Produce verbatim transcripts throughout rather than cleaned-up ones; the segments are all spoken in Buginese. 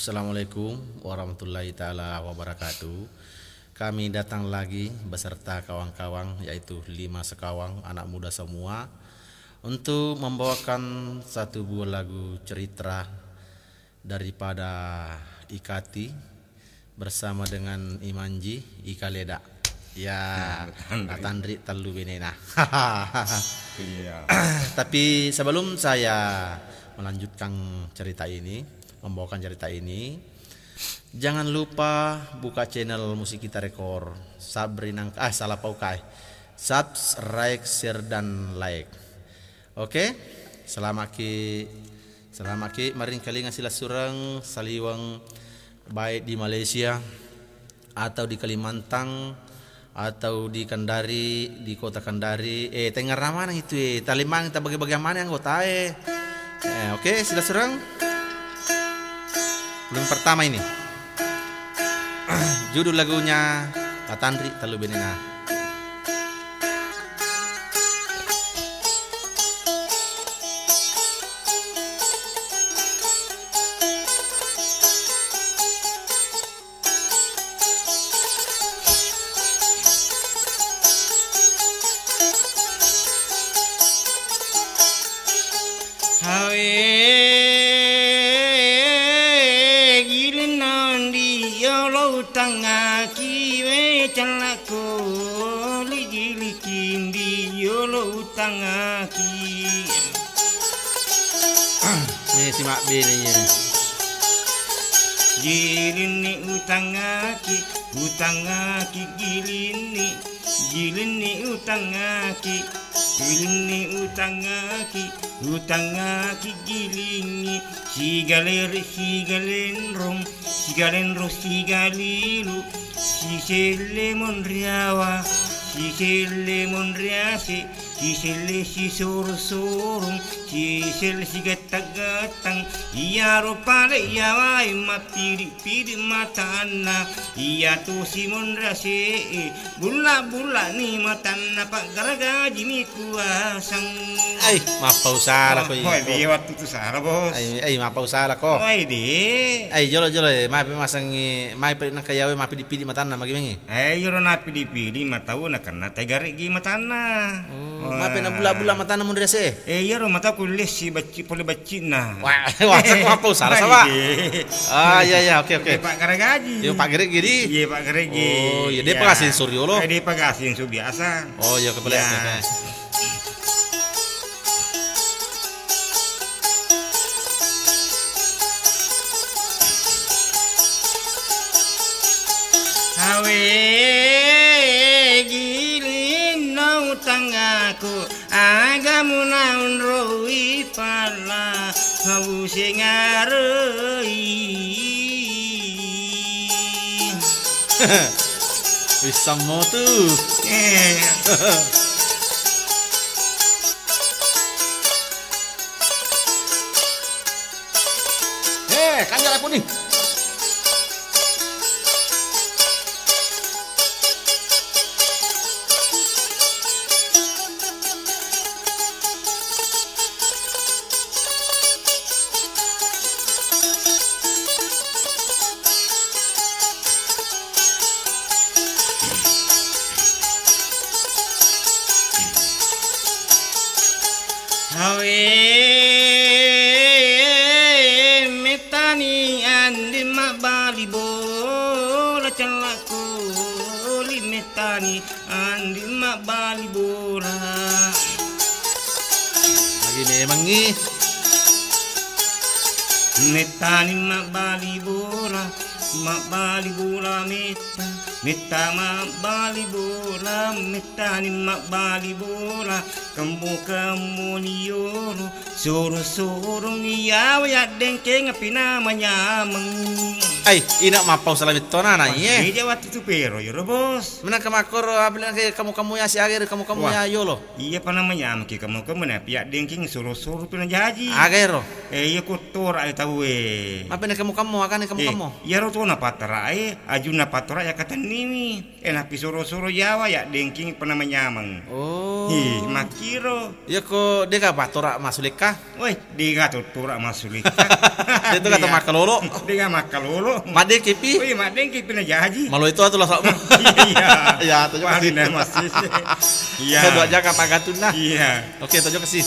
Assalamualaikum warahmatullahi taala wabarakatuh. Kami datang lagi beserta kawan-kawan, yaitu lima sekawang anak muda semua, untuk membawakan satu buah lagu cerita daripada Ikati bersama dengan Imanji, Ikaleda. Ya, Tanri. Tanri tellu benena. Iya. Tapi sebelum saya melanjutkan cerita ini, membawakan cerita ini, jangan lupa buka channel Musik Kita Rekor. Sabri nang, ah, salah paukai. Subscribe, share, dan like. Oke, selamaki, selamaki maringkalinga silessureng saliweng, baik di Malaysia atau di Kalimantan atau di Kendari, di kota Kendari. Eh, Tangerang mana itu, eh? Talimang, tabagi-bagi mana anggota, eh? Eh, oke, silessureng. Yang pertama ini. Judul lagunya Tatanri Tellu Benena. Hawe giling nondi yolo utangaki, we cellakko ligili kindi yolo utangaki. Nih, simak bene, iya. Gilinni utangaki, utangaki gilinni, gilinni utangaki, gilinni utangaki, utangaki gilingi, sigalere sigalenrong, sigalenrong sigalilu, siselle monriawa, siselle monriase, siselle sisorong-sorong, siselle sigattang-gattang, iyaro pale yawae mappidi pidi matanna, iyatu simonra se'e, bulla-bulla ni matanna, paggaragajini kuasang. Ai, mappau sala ko. Oh, iya, iya, waktu tu sala, Bos. Ai, ai, mappau sala ko. Oh, iya. Ai, jolo, jolo, eh, mape masangi, mape nangka yawe, mape dipidi matanna, magi mengi. Eh, iyaro nape dipidi matau na karena tega regi matanna. Oh, mape na bulla-bulla matanna munri ase. Eh, iyaro mata kulle si bacci, pole baccinna. Wah, wah, sa ko apa usara sama? Iya. Ah, iya, iya, oke, oke. Iya, Pak Garagaji. Iya, Pak Garagaji. Iya, Pak Garagaji. Oh, iya, dia pengasih sensor yolo. Eh, dia pengasih sensor biasa. Oh, iya, kepala. Iya. Oke, oke. Awe gilinna utangaku, aga munaunroi pala, hau sengaroi. Wis sammo tu. Eh. Eh, kanjala kuning. Awe mettani andi mabbali bola, cellakko li mettani andi mabbali bola. Lagi memengngi. Mettani mabbali bola, mabbali bola metta, metta mabbali bola, mettani mabbali bola, kemmo-kemmo ni yolo, soro-sorong iyawa yaddengkeng apina manyameng. Ai, ina mappau salamettona na iye. Iya wati tu pero yoro bos. Menang ke makoro apa lagi kamu-kamu ya si agere kamu-kamu ya yolo. Iya pa namanya maki kamu-kamu na pia dengking suru-suru tu na jaji. Agero. Eh iya kotora e tau e. Apa ni kamu-kamu akane kamu-kamu. Iya ro tu na patara e, ajunna patara ya katenniwi. Eh, napisoro-soro Jawa ya dengking pernah menyameng. Oh. Hi, makkiro. Iya ko dega patora masulekka? Woi, dega to tora masulekka. Itu kata makalolo. Dega makalolo. Madengki pi. Woi, madengki pi na jaji. Malo itu atuh lasa. Iya. Ya, to juga sih. Iya. Dua jaka pagatunna. Iya. Oke, to juga sih.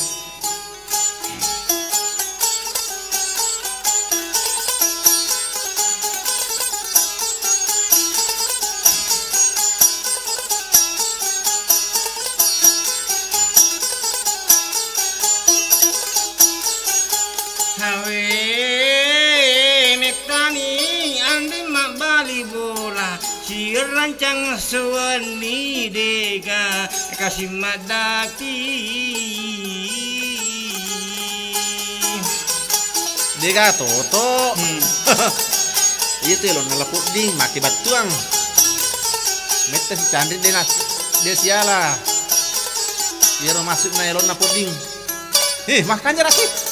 Hawe mettani andi mabbali bola. Sirancang suwenni dega kasi maddaki. Dega toto. Hmm. Iya tu elonna la pudding, maki battuang. Metta si canri dena, de siala. Iyaro masukna elonna pudding. Heh, makanja rasi.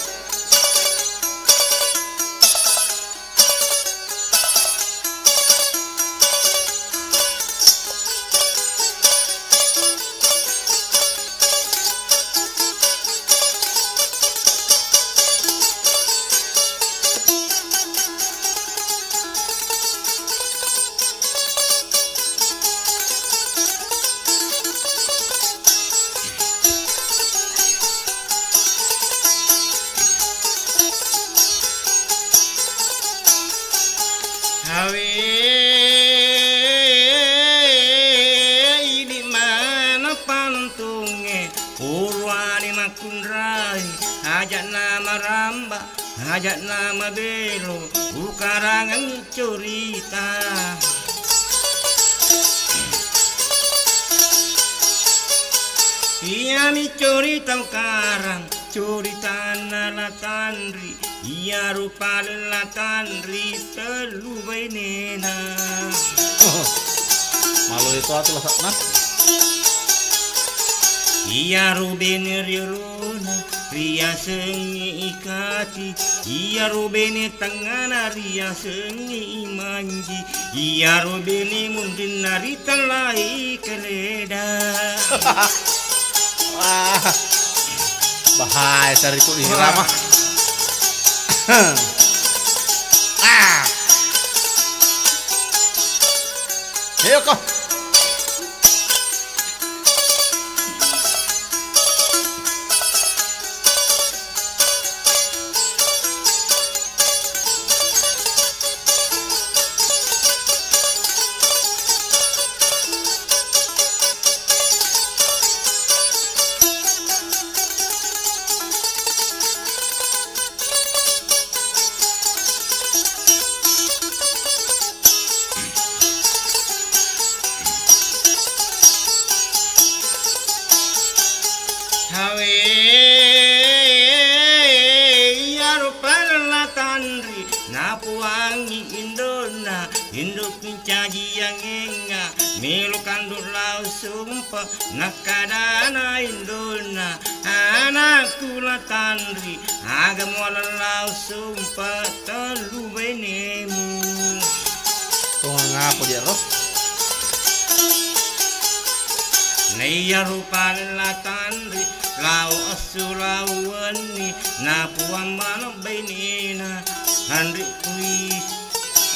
Hawe idi mana panuntunge, uruani makkunrai, ajak nama ramba, ajak nama belo, ukarangan curita. Iyami curita ukarang, curitanna La Tanri, iya rupa La Tanri tellu bainena. Malo itu atu lasakna. Iya rubene riolona, riasengnge i Kati, iyaro bene tengngana riasengnge i Manji, iyaro bene munrinna ritellai Kaleda. Wah, bahaya sariku di rama. Ah. Ayo ko. Hawe iyaro pella tanri napuangi indonna, induk caji yangenga melo kanduk lau sumpa, nakkadana indonna, anakku La Tanri, aga mualeng lau sumpa tellu bainemu. Tongang apa dia roh? Naiya rupa La Tanri, lau esso lau wenni, napuang maneng bainena, anri kui,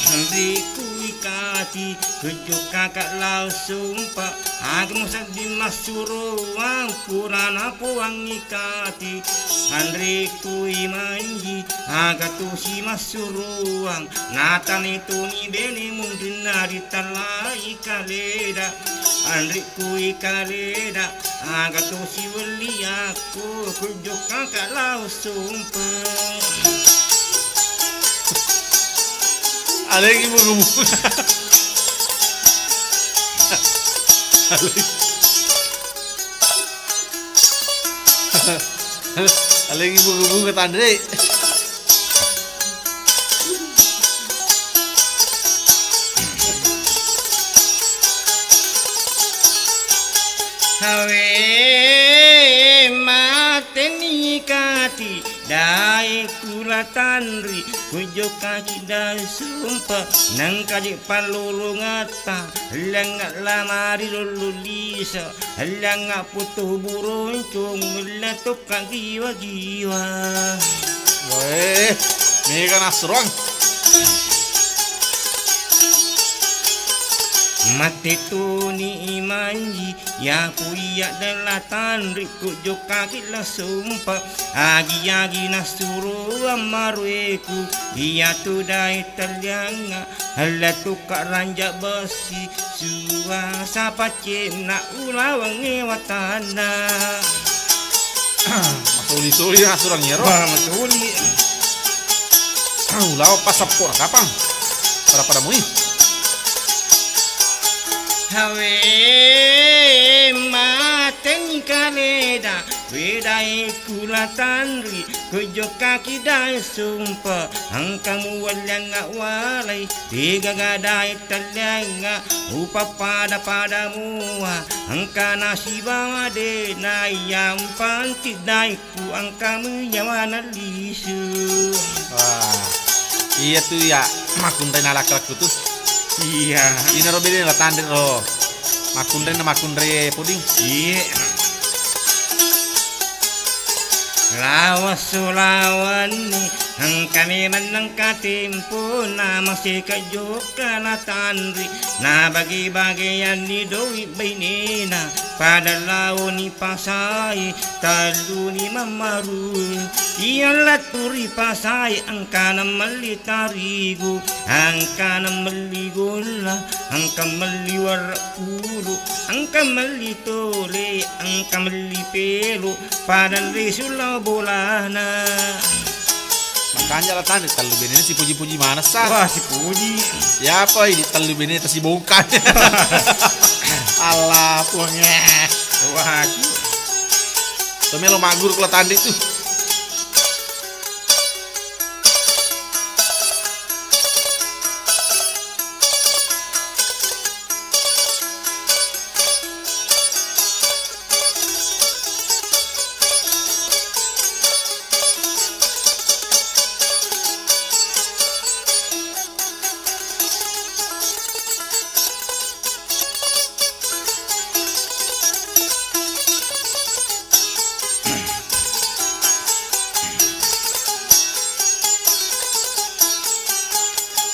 anri kui Kati, kujju kakak lau sumpa, aga musedding massuroang, purana puangngi Kati, anri kui Manji, aga tosi massuroang, natani toni bene munrinna ritellai Kaleda, anri kui Kaleda, aga tosi welliakku, kujju kakak lau sumpa. Alengi mugu-mugu. Alengi mugu-mugu tanre. Kula tanri, kujokkaki dae sumpa, nengka je pallolongetta, lengnga lamari lollo lisa, lengnga putu buroncong, la tokka giwa-giwa. Weh, mega nasruang. Mate toni imanji, yapo iya della tanri, kujokkaki la sumpa, agi-agi nasuro ammarueku, iyatu dae telliangnga, la tukka ranja bessi, suasa paccenna ulawengnge watanna. Masuli-suli nasurang iyaro. Wah, masuli. Ulawa pasappo kapang. Pada-pada mui. Hawe mateni kaleda, wedae kula tanri, kujokkaki dae sumpa, engka muwalliangnga walai, tega gadae telliangnga, upappada-pada mua, engka nasibawa de na yang panti dae Ku engka menyawana lisu. Wah, iya tu ya makkunrai nalakkalakku tu. Iya. Inaro bede la tanri ro. Makkunrai na makkunrai puding. Iya. Lawas sulawanni engka memang nengka tempo na maseka jokka na tanri na bagi-bagianni doi bainena pada laoni pasai. Telluni mammaru, iya lettu ri pasai, engkana melli tarigu, engkana melli golla, engka melli warra pulu, engka melli tole, engka melli pelo, padang ri sulau bolana. Makanja la tanri tellu benena sipuji-puji manessa. Wah, sipuji. Yapa idi tellu beneta sibongkar. Allah, Puangnge. Wah. To melo magguru la tanri tu.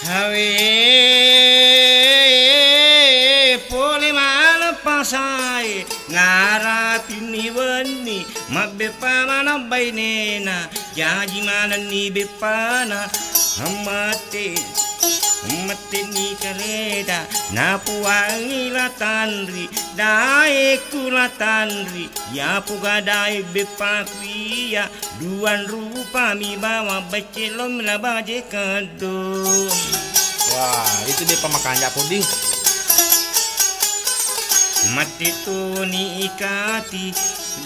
Hawe pole maneng pasae, narapinni wenni, mabbeppa maneng bainena, jaji manenni beppana, mate, mateni kaleda, napuangi la tanri, daeku la tanri, yapuga dae beppaku iya, duang rupami bawang beccellong la baje keddo. Wah, itu beppa makanja puding. Matti toni ikati,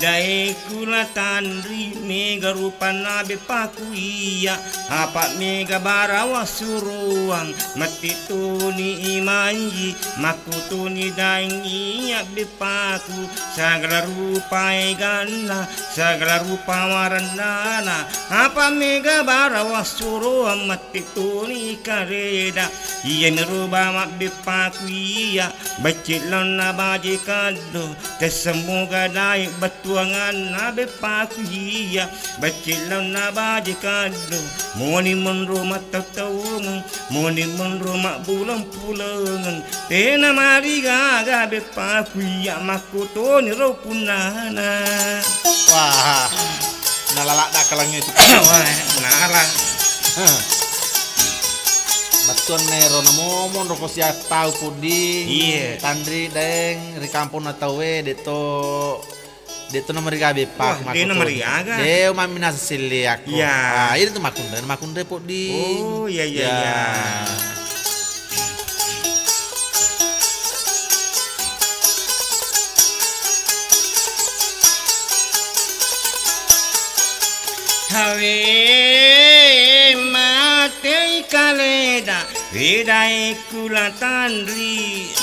daeku la tanri, mega rupanna beppaku iya, apa mega barawa suruang, matti toni imanji, makkutoni daeng iya beppaku, sagala rupa eganna, sagala rupa warannana, apa mega barawa suruang, matti toni kareda, iya meruba mabbeppaku iya, beccellonna baje kaddo, tessemmoga dae bettuanganna beppaku iya, beccellonna baje kaddo, moni monro mattautauangeng, moni monro mabbuleng-pulengeng, tena marigaga beppaku iya, makkutoni ro punnana. Wah, nalalak dakkalangnge tu. Wah, nalang. Bettuanna ero namomo ro ko siattau puding. Iya. Tanri daeng ri kamponna tauwe, detto, detto namarigaga beppa. Wah, de namarigaga. De umami naseng selleakko. Iya. Ah, iya tu makkunrai, makkunrai puding. Oh, iya, iya, iya. Hawe matei kaleda, wedaeku la tanri.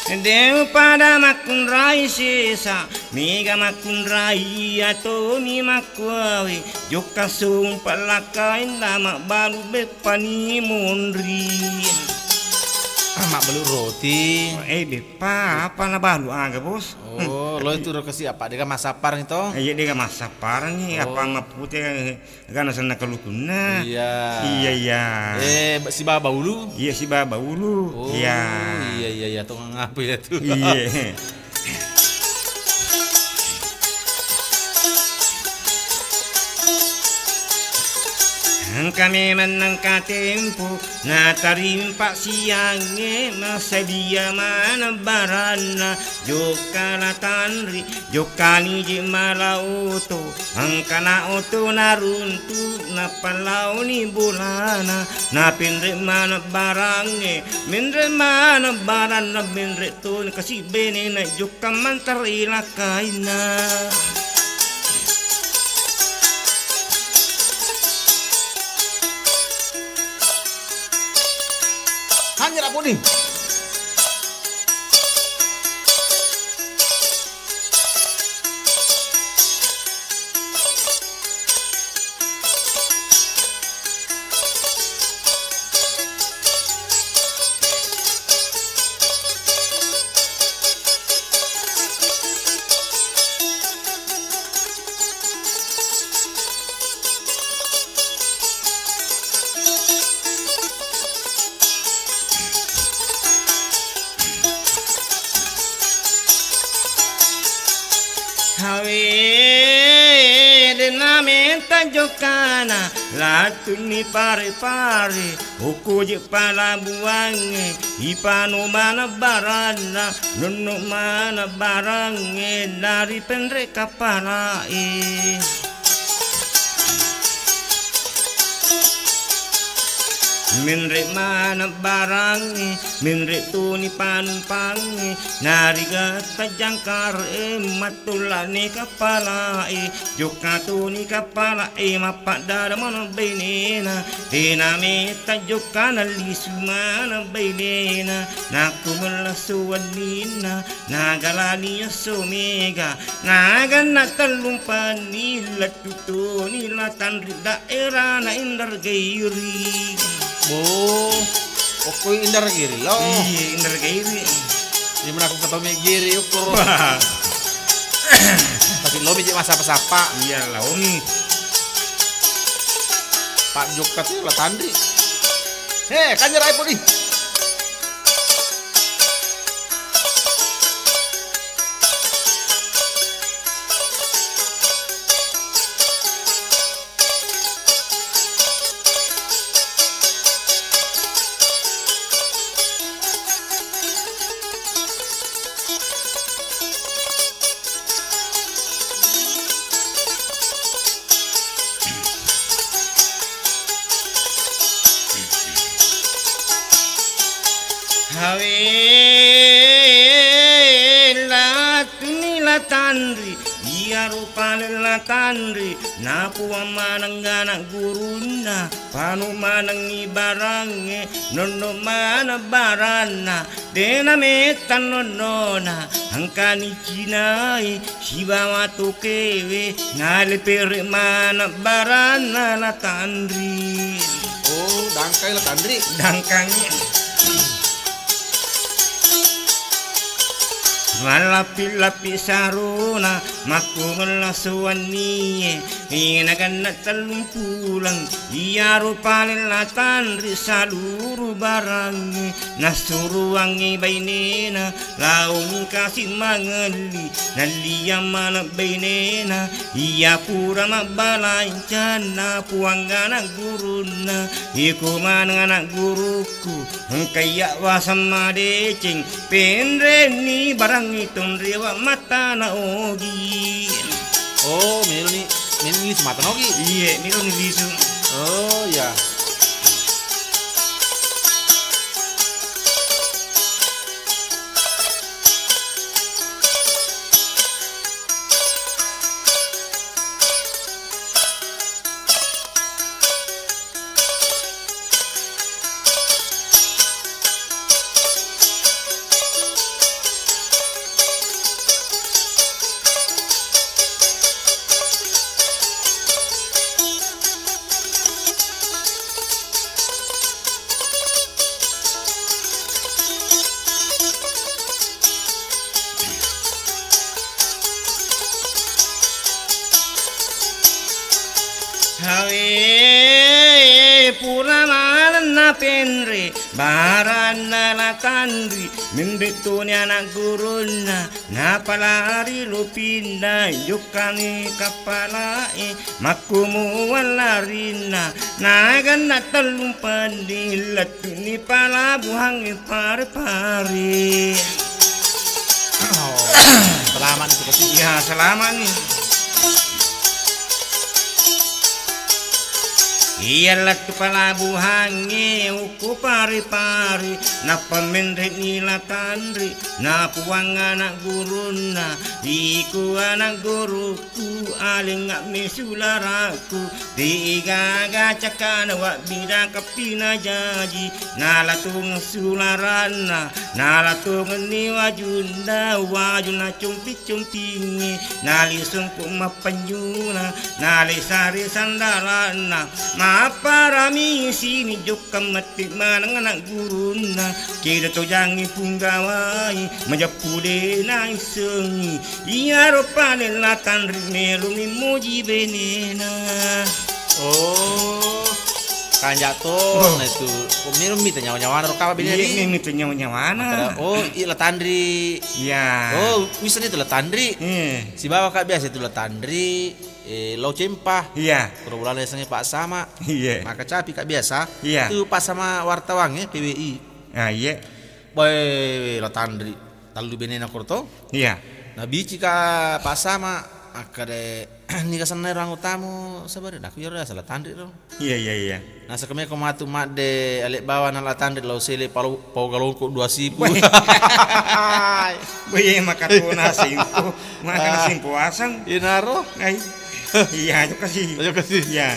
De' pada makkunrai sesa, mega makkunrai iya tomi makkuawe, jokka sumpa lakkainna mabbalu beppani monri. Ah, mabbalu roti. Eh, beppa, apa nabalu aga, Bos? Oh, lo itu ro kasi apa? Dega massapparang itu? Eh, iya, dega massapparang ni, apa Oh. mappute Gana senna kalukunna. Iya. Iya, iya. Eh, ba-, sibaba ulu? Iya, sibaba ulu. Oh, Iya. iya, iya, iya. Tongeng apa ya tu? Iya. Engka memang nengka tempo, natarimpa siangnge, massadia maneng baranna, jokka natanri, Jokkani je mala oto, engkana oto naruntu, nappa laoni bolana, napenre maneng barangnge, menre maneng baranna, menre toni kasi benena, jokka mantar ilakkainna. Hanya rapuni. Hawe dena menta jokkana, latunni pare-pare, okko je palabuangnge, ipanu maneng baranna, nonno maneng barangnge, nari penre kapalae. Menre maneng barangnge, menre toni panumpangnge, narigatta jangkare, mattullani kapalae, jokka toni kapalae, mappaddada maneng bainena, dena metta jokka nallisu maneng bainena, nakko mellasu wenninna, nagalani esso mega, naganna tellumpanni lettu toni latanri daerana Indar Gairi. Bo, okko Indar Gairi lo. Iya, Indar Gairi. Iya, mana aku ketemu Gairi, okko. Wah. Tapi lo biji masa pesapa. Iya, launi. Pak Jokka tuh latanri. He, kanjar iPhone nih. Hawe latuni latanri, iyaro pale latanri, napuang maneng anak gurunna, panu manengngi barangnge, nonno maneng baranna, dena metta nonnona, engkani cinai, sibawa tokewe, nalepere maneng baranna latanri. Oh, dangkai latanri. Dangkangi. Mallappi-lappi sarona, makkumella suwannie, inaganna tellung puleng, iyaro pale latanri saluru barangnge, nassuruangngi bainena, laoni kasi mangelli, nalliang maneng bainena, iya pura mabbalancanna puang anak gurunna, iko maneng anak gurukku, engka iya waseng madeceng, penrenni barangngi tonrewa matana ogi. Oh, meloni, meloni lisu matana ogi? Iye, meloni lisu. Oh, iya. Hawe, pura manenna penre, baranna La Tanri, menre toni anak gurunna, napalari lopinna, jokkani kappalae, makkumu wallarinna, naganna tellumpenni, lettuni palabuhangnge pare-pare. Oh, selamat nih, Kak. Iya, selamat nih. Iya lettu palabuhangnge ukku pare-pare, nappa menre'ni La Tanri, napuang anak gurunna, iku anak gurukku, alengnga mesularakku, de'gaga cakkana wabbidang kappina jaji, nala tongeng sularanna, nala tongenni wajunna, wajunna compi-compingnge, nalisungku mappenjuna, nalisari sandaranna, mapparamisini jokka mette maneng anak gurunna, keda tojangngi punggawai, majeppu de naissengngi, iyaro pale La Tanri melumi muji benena. Oh, kanja to. Oh. Na itu. Kok minum mita nyawa-nyawana ro kawa bini. Iya, ini mita nyawa-nyawana. Makanya, oh, i La Tanri. Iya. Oh, wisseng itu La Tanri. Iya. Sibawa ka biasa itu La Tanri, eh, Lau Cempa. Iya. Kuro bulana yasengnge Pak Sama. Iya. Maka capi ka biasa. Iya. Itu Pak Sama wartawan, eh, P W I. Ah, iya. Boy, La Tanri. Tallu benena koro to. Iya. Nabici ka Pak Sama, akkade, "Niga senna ero anggotamu, Sabari?" Naku, "Iyaro asala Tanri ro." Iya, iya, iya. Nasakka meko matu madde ale bawa na La Tanri lao sele palo-, pau galongko dua siku. Weh. Weh, maka tona simpo. Maka Ah. simpo asang. Inaro. Ai. Iya, aja kasih. Aja kasih. Iya.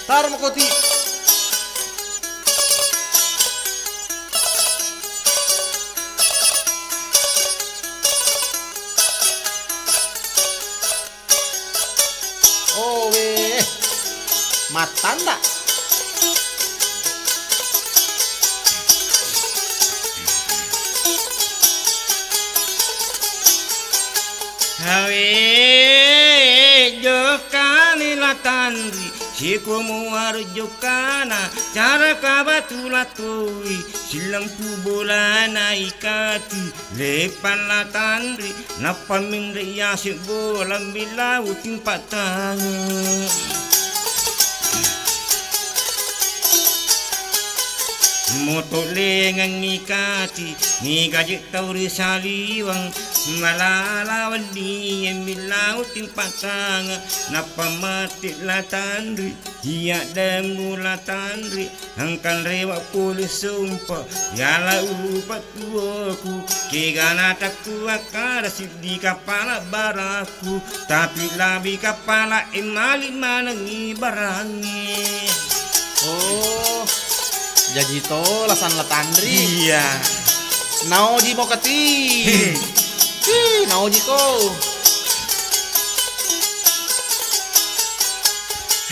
Taro makoti. Owe, mattanda. Hawe, jokkani La Tanri, sikomo waro jokkana, cara kabatu latoi, silempu bolana ikati, Leppa La Tanri, nappa minre yase bola milau timpa tange. Moto lengang ikati, niga je tau ri saliwang, malala wenni milau timpa tange, nappa mati La Tanri, iya demmu La Tanri. Engka rewa pole sompa, yala upattuoku, kegana takku akkada siddi kapala baraku, tapi labi kapala e mali manengi barangi. Oh, jaji to lasan La Tanri. Iya. Naoji mo kati. Hmm. Ih, naoji ko.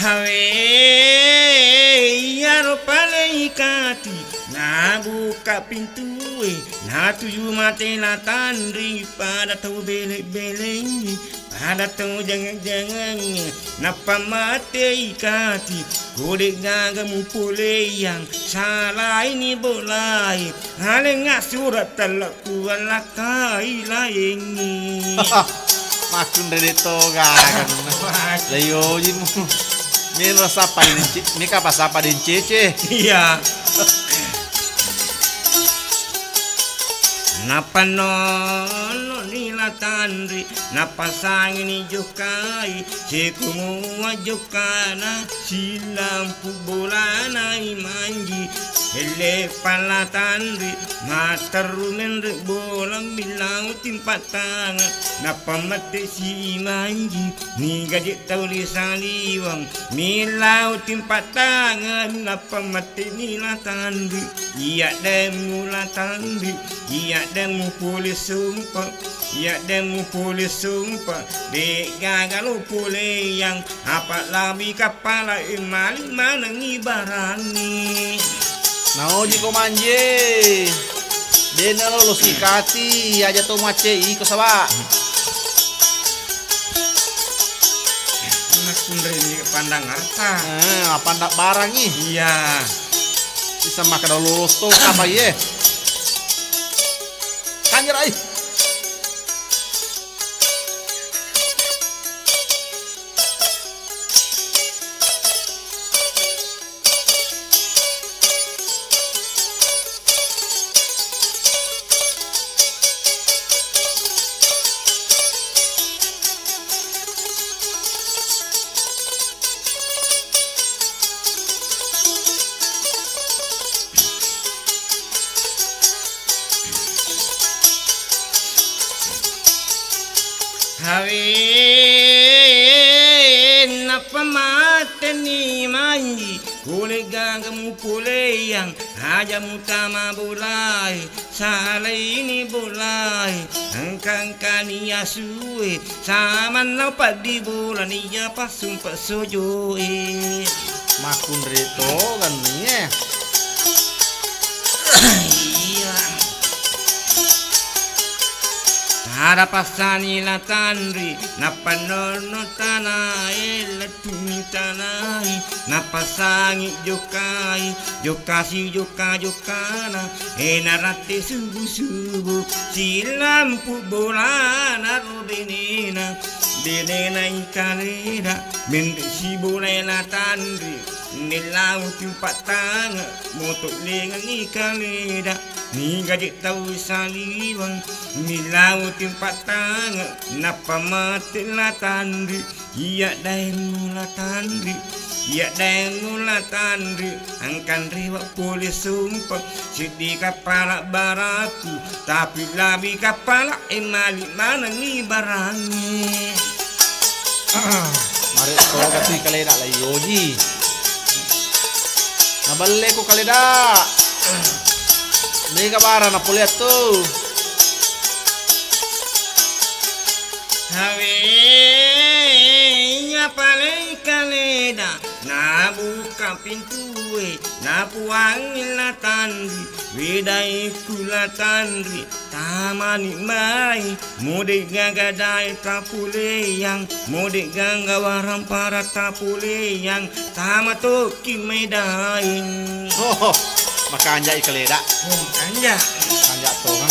Hawe, iyaro pale ikati, nabuka pintue, natuju mate La Tanri, pada tau bele-belengngi, pada tau jangeng-jangeng, nappa mate ikati, kode gaga mupoleang, salaini bolai, Alengnga sura' tellekku allakkai laengngi. Makkunrai de' to gaga. Layojimu. Melo sappa dencece, meka pa sappa dencece. Iya. Nappa nonno ni La Tanri, nappa sangini jokkai, sekumua jokkana. Silampu bolana i manji, elle pala tanri, matteru menre bola millau timpattanga, nappa mette si manji, niga je tau ri saliweng, millau timpattanga, nappa mette ni La Tanri, iya demmu La Tanri, iya demmu pole sumpa, iya demmu pole sumpa, de gaga lo poleang, apa labi kappala Mali manengngi barangngi. Naoji ko manje. Dena lolo sikati aja to macei ko saba. Nakkunreni pandang harta. Eh, pandang barangngi. Iya. Bisa makkeda lolo to apa ye? Kanjerai. Hawe, nappa mateni manji, kole gaga mupoleang, aja mutama bolae, salaini bolae, engka-engkani asue, samanna paddi bolani iya passumpa sojoe. Makkunre to ganni e. Iya. Pada passani la tanri, nappa nonno tanae, lettu'ni tanae, nappa sangi jokkai, jokkasi jokka-jokkana, e naratte subu-subu, silampu bolana ro benena, benena i kaleda, menre sibolae la tanri, nellau timpa tange, moto lengengi kaleda. Niga je tau saliweng, nilau timpa tange, nappa mate la tanri. Iya daengngu la tanri, iya daengngu la tanri, engka nrewe pole sumpeng, seddi kappala baraku, tapi labi kappala e mali manengngi barangnge. Mare toga tu kaleda la ioji. Naballe ko kaleda. Mega bara na pole attu. Hawe, iya palei kaleda, nabuka pintue, napuangi la tanri, wedai ku la tanri, tamani mai, mode gaga dae tapuleang, mode gaga warampara tapuleang, tama tokki mai daeng. Oh, makanjai kaleda. Oh, makanja. Kanja to, ha?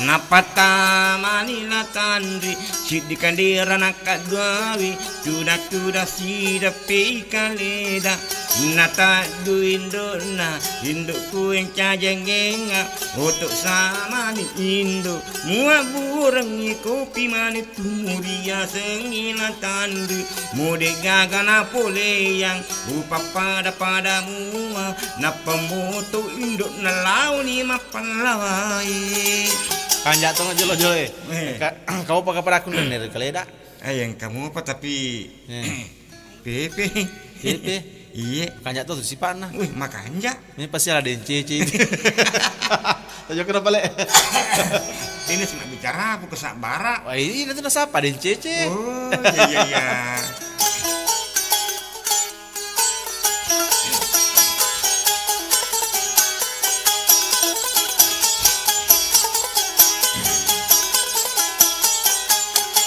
Napattamani la tanri, siddi kandera nakkaduawi, tuda-tuda sideppei kaleda. Nataddu indonna, indukku encajengenga, oto samani indo, muabburengngi kopi mani. Tumuriasengngi la tanri, mode gaga napoleang, upappada-pada mua, nappa moto indo nalaoni mappallawae. Kanja tong jolo-jolo e. Eh. Ka-, kau paka pada aku nene kaleda. Ayang kamu apa tapi Eh. Pepe. Pepe. Iye. Makanja to tu sipa'na. Wih, makanja. Ini pasti ada dencece. Ayo kena balik. Ini sih bicara aku ke sabara. Wah, ini nanti nasapa dencece. Oh, iya, iya, iya.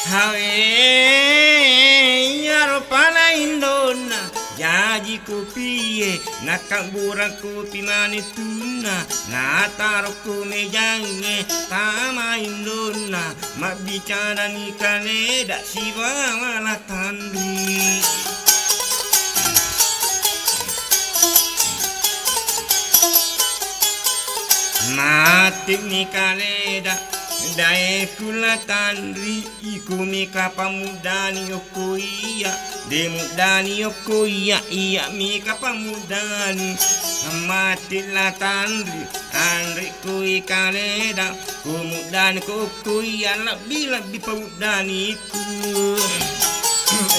Hawe, iyaro pala indonna, jaji kopie, nakkabburang kopi mani tunna, natarokko mejangnge, tama indonna, mabbicarani kaleda sibawa la tanri. Matini kaleda, daeku la tanri, iko mika pamudani okko iya, de mudani okko iya, iya mika pamudani. Mati la tanri, anre koi kaleda, ko mudani ko okko iya, lebbi-lebbi pamudaniku.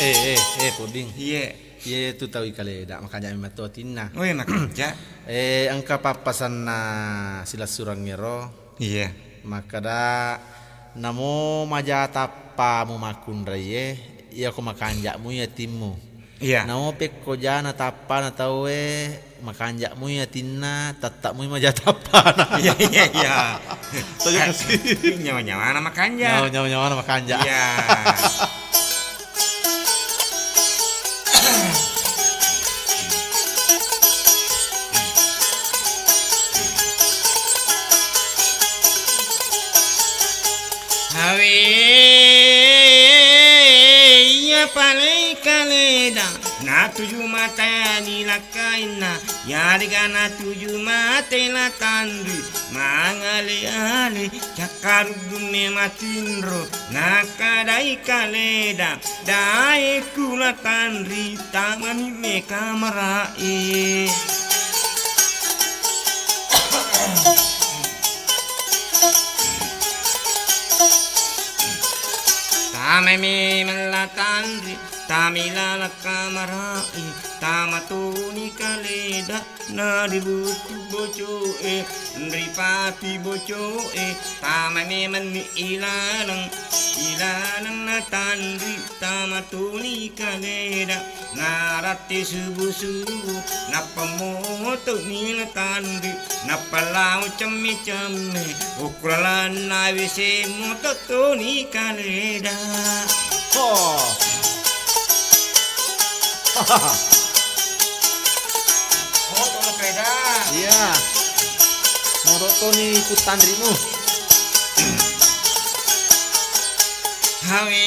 Eh, eh, eh, Poding. Iye. Iye tu tau i kaleda, makanja memang to atinna. Weh, makanja. Eh, engka pappasanna silessurengngero. Iya. Makkeda, namo maja tap-, tappamu makkunraié, iyako makanja'mu iya timmu. Iya. Naopekko jana tappana tauwé, makanja'mu iya tinna, tatta'mu maja tappana. Iya, iya, iya. Tojo kasi. Nyawa-nyawana makanja. Nyawa-, nyawa-nyawana makanja. Iya. Hawe, iya palei kaleda, natuju mata ni lakkainna, yarega natuju mate latanri, mangale-ale, cakkaruggunne matinro, nakkadai kaleda, dae kula tanri, tamani me kamarae. Tamai memeng latanri, tamai laleng kamarae, tama toni kaleda, naributu bocoe, ripati bocoe, tamai memeng ni ilaleng, ilaleng natanri, tama toni kaleda. Naratti subu-subu, nappa moto ni latanri, nappa lao cemme-cemme, ukulalanna wese moto toni kaleda. Oh. Moto kaleda. Iya. Moto toni putanrimu. Hawe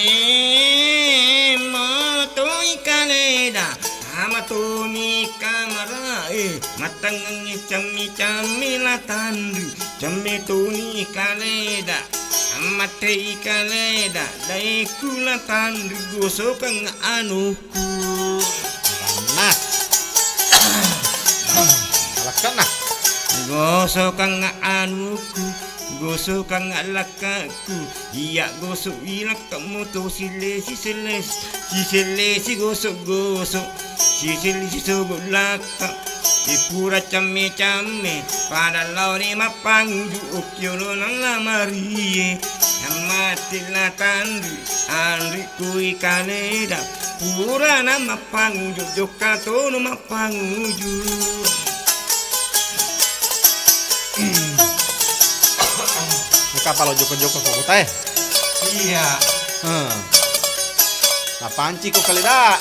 matoi kaleda, tama toni kamarae, mattengngengngi cammi-cammi latanri, cammi toni kaleda, ammattei kaleda, daeku latanri, gosokeng anu. Nah. Alakkanna. Gosokang anuku, gosokang lakkaku, iya gosok ilakkamu to sillesi, sellesi, sisellesi gosok-gosok, sisellesi sogo lakka. Ipura camme-camme, pada laoni mappanguju okkiolo nang lamarie. Ammattilla tanri, anri kui kaleda, purana mappanguju, jokka tono mappanguju. Engka palo joko-joko ko kota e. Iya. Hmm. Napanci ko kaleda.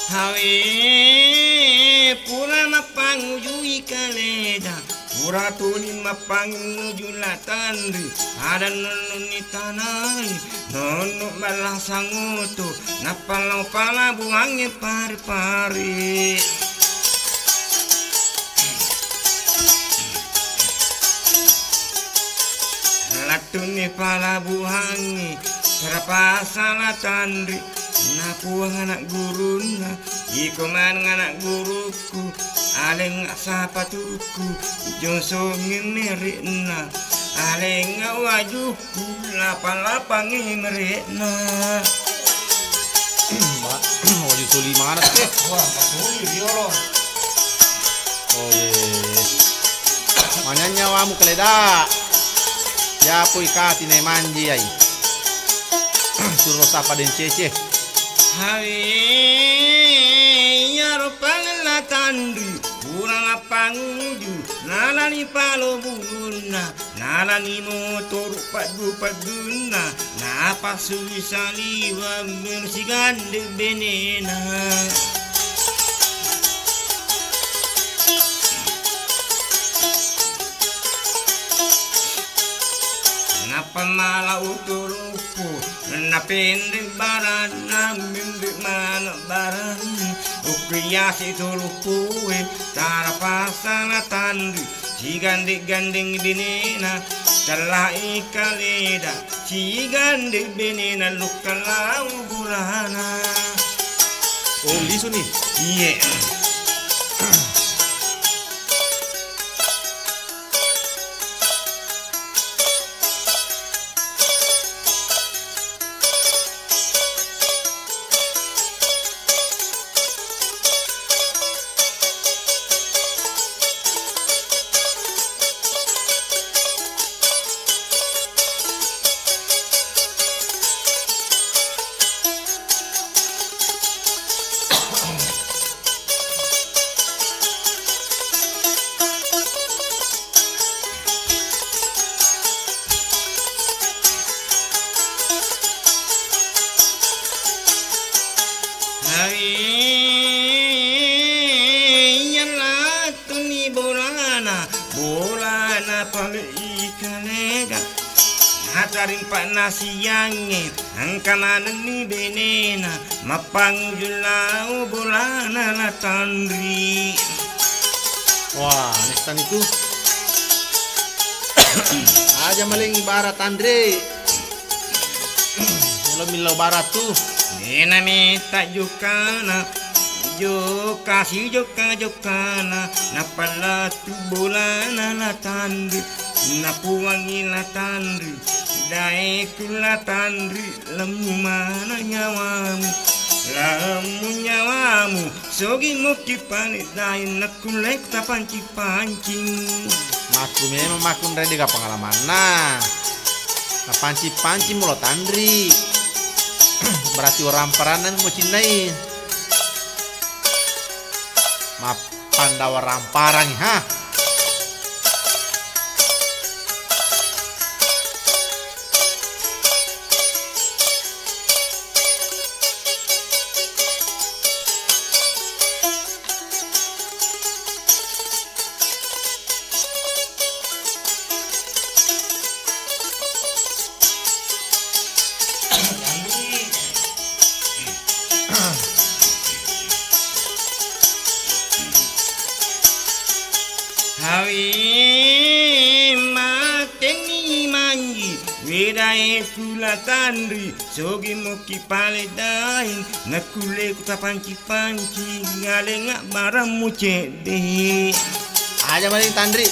Hawe pura mappangujui kaleda, pura tuli mappanguju latanri, pada nonnonni tanai, nonno balla sangoto, nappa lao palabuangnge pare-pare. Lattunni palabuhangngi, terpaksa latanri, napuang anak gurunna, iko maneng anak gurukku, alengnga sapatukku, josongngi mere'na, alengnga wajukku, lapang-lapangngi mere'na. Waju tuli maneng te. Wah, tuli riolo. Oke. Manyanya wamu kaleda. Yapui kati ne manji ai. Suro sapa den cece. Hawe, iyaro pangella tanri, pura mappanguju, nalani palo bulunna. Nalani motoru paddu-paddunna, napassui saliweng melo sigande benena. Nappa mala uturu Napendek baranna, mendek maneng baranna, okko yase toloppoe, tarapasana tanri, sigande-gandeng benena, tellae kaleda, sigande benena, lokka lao burana. Oh, lisu ni. Iye. Hai, yalla tuni bolana, bolana pale ikalega. Natarimpa nasiangnge, engka manenni benena, mappangujung lao bolana La Tanri. Wah, nissani tu. Aja maling ibarat Tanri. Melo millau barat tu. Nena meta jokana, joka si joka-jokana, napallatu bolana La Tanri, napuangngi La Tanri, daeku La Tanri, lemmu mana nyawamu, lemmu nyawamu, sogi mokki pale daeng nakkulle tapancing-pancing. Makku memang makkunrai dega pengalamanna. Napancing-pancing mulo Tanri. Berarti waramparanna mucinnai. Mappandawa ramparangngi, ha? Hawi mateni manji, wedae kula tanri, sogi mokki pale daeng, nakkulle kutapanci-panci, ngalenga barang mucedde. Aja mani tanri.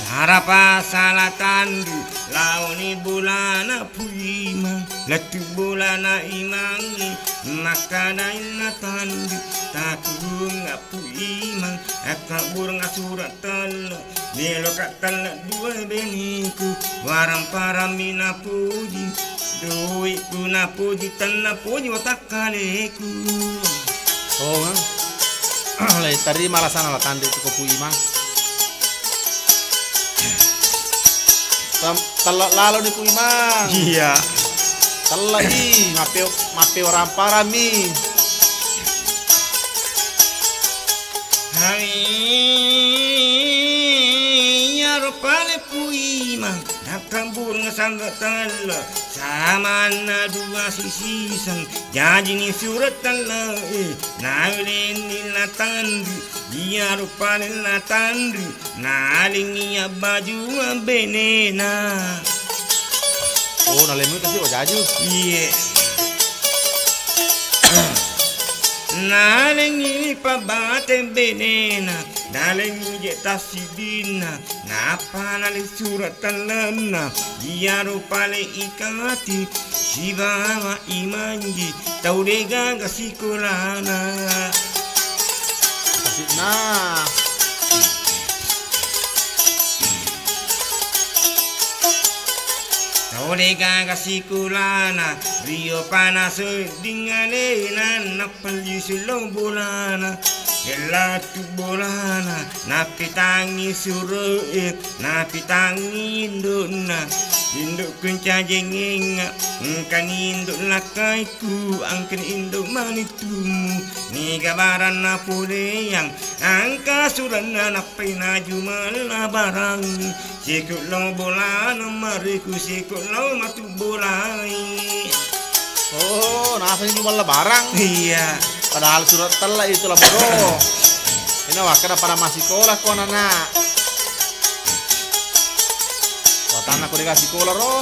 Harapa sala tanri, laoni bolana Puimang, lettu bolana Imangnge, makkadainna tanri, taturunga Puimang, akkabbureng asura telle, meloka telle dua beneku, waramparammi napuji, doikku napuji, tennapuji watak kaleku. Oh, eh. Lai tarima lasana la tanri tu ko Puimang. Tam-, tella lalo ni Puimang. Iya. Tella i, mappeo-, mappeo ramparami. Hai, iyaro pale Puimang. Nakkabureng sanre telle, samanna dua sisiseng, jajini sure telle, eh, nawelenni la tanri, iyaro pale la tanri, nalengi abbaju benena. Oh, nalengi kasi wajaju? Iye. Nalengi pabate benena, nalengi je tassidinna, Nappa nalisura tellenna, iyaro pale ikati, sibawa imanji, tau degaga sikolana. Kasitna. Tau degaga sikolana, rio pana sedding alena, nappa lisu lao bolana. Ellatu bolana, napitangngi suru'e, napitangngi indunna. Indukku ncajengengnga, engkani indu lakkaiku, engkani indu manittumu. Niga baranna poleang, engka suranna nappai naju malla barangngi. Siku lao bolana mariku, siku lao matu bolai. Oh, naseng jumella barang. Iya. Padahal sura tella itu lah bodoh. Ini wakkeda pada masikola ko anak-anak. Wah, Anak ko dega sikola ro.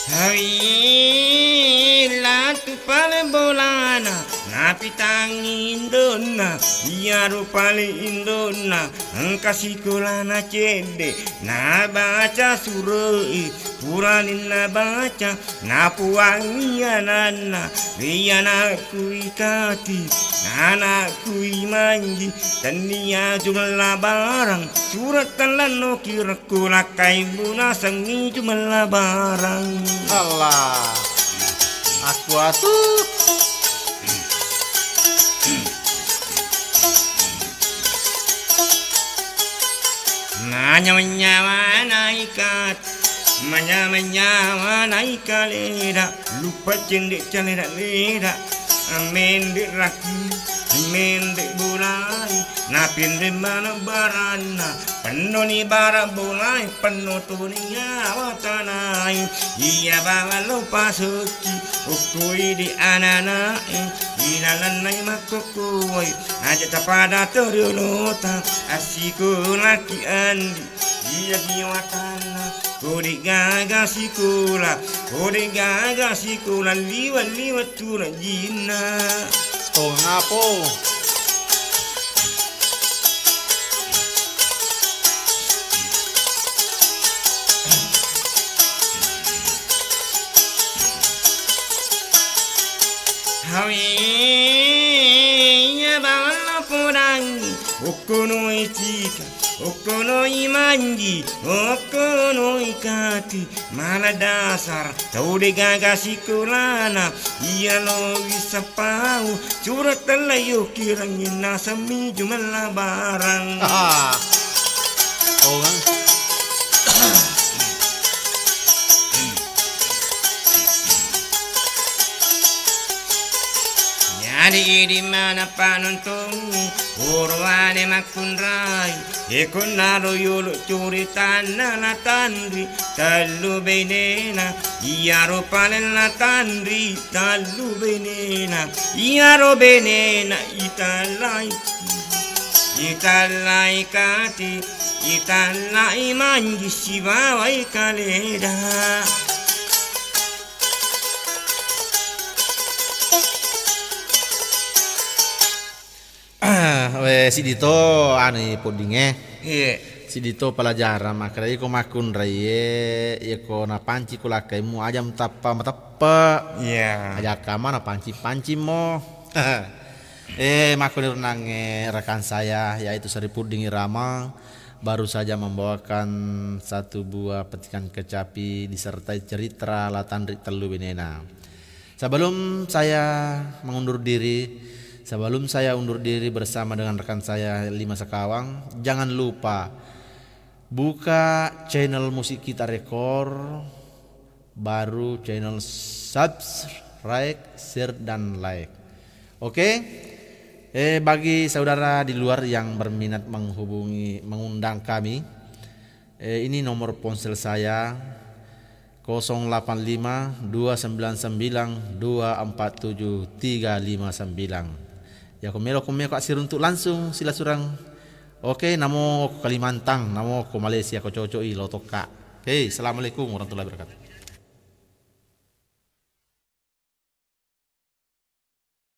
Hai, latu pale bolana, napitangi indonna, iyaro pale indonna, engka sikolana cedde, nabaca sure'e, puraninna baca, napuangngi ananna, ri anakku ikati, anakku imanji, tennia jumella barang, sura' tellenno kirekku lakkai munasengngi jumella barang. Allah. Aku atu. Manya-manyawa naikat, manya-manyawa naikaleda, lupa cende caleda-leda, mende raki, mende bolai, napinre mana baranna, pennoni bara bolai, penno toni nyawa tanai, iya bawang lo pasukki, ukkui di ananae, ilalennai makkokkoe, aja tapada toriolota, assikolaki andi. Iya jiwatanna, kode gaga sikola, kode gaga sikola, liwa-liwa turajinna. Tongapo. Hawi, iya bawang lo podangi, okkono icika. Okkonoi manji, okkonoi kati, mala dasar tau de gaga sikolana, iya lo wisseng pau, sura' tellayo kirangngi nasemmi jumella barang. Ah. Oh, kan? Jadi idi mana panontongi, uruane makkunrai, e konnaro yolo curitanna natanri tellu benena, iyaro pale natanri tellu benena, iyaro benena itallai, itallai kati, itallai manji sibawai kaleda. Ah, we, siddi to anu poddingnge. Iya. Siddi to pelajaran, makkeda iko makkunraie, iyako napanci ko lakkaimu, aja mutappa mateppe. Iya. Aja kama napanci-pancimmo. Eh, makkunirunangnge rekan saya, yaitu Sari Pudding Irama, baru saja membawakan satu buah petikan kecapi disertai cerita La Tanri Tellu Benena. Sebelum saya mengundur diri, sebelum saya undur diri bersama dengan rekan saya Lima Sekawang, jangan lupa buka channel Musik Kita Rekor, baru channel subscribe, share, dan like. Oke, eh, bagi saudara di luar yang berminat menghubungi, mengundang kami, eh, ini nomor ponsel saya, kosong delapan lima, dua sembilan sembilan, dua empat tujuh, tiga lima sembilan. Yako melo ko meko assiruntuk langsung, silasurang. Oke, namo ko Kalimantan, namo ko Malaysia, ko cocok i lo tokka. Oke, assalamualaikum warahmatullahi wabarakatuh.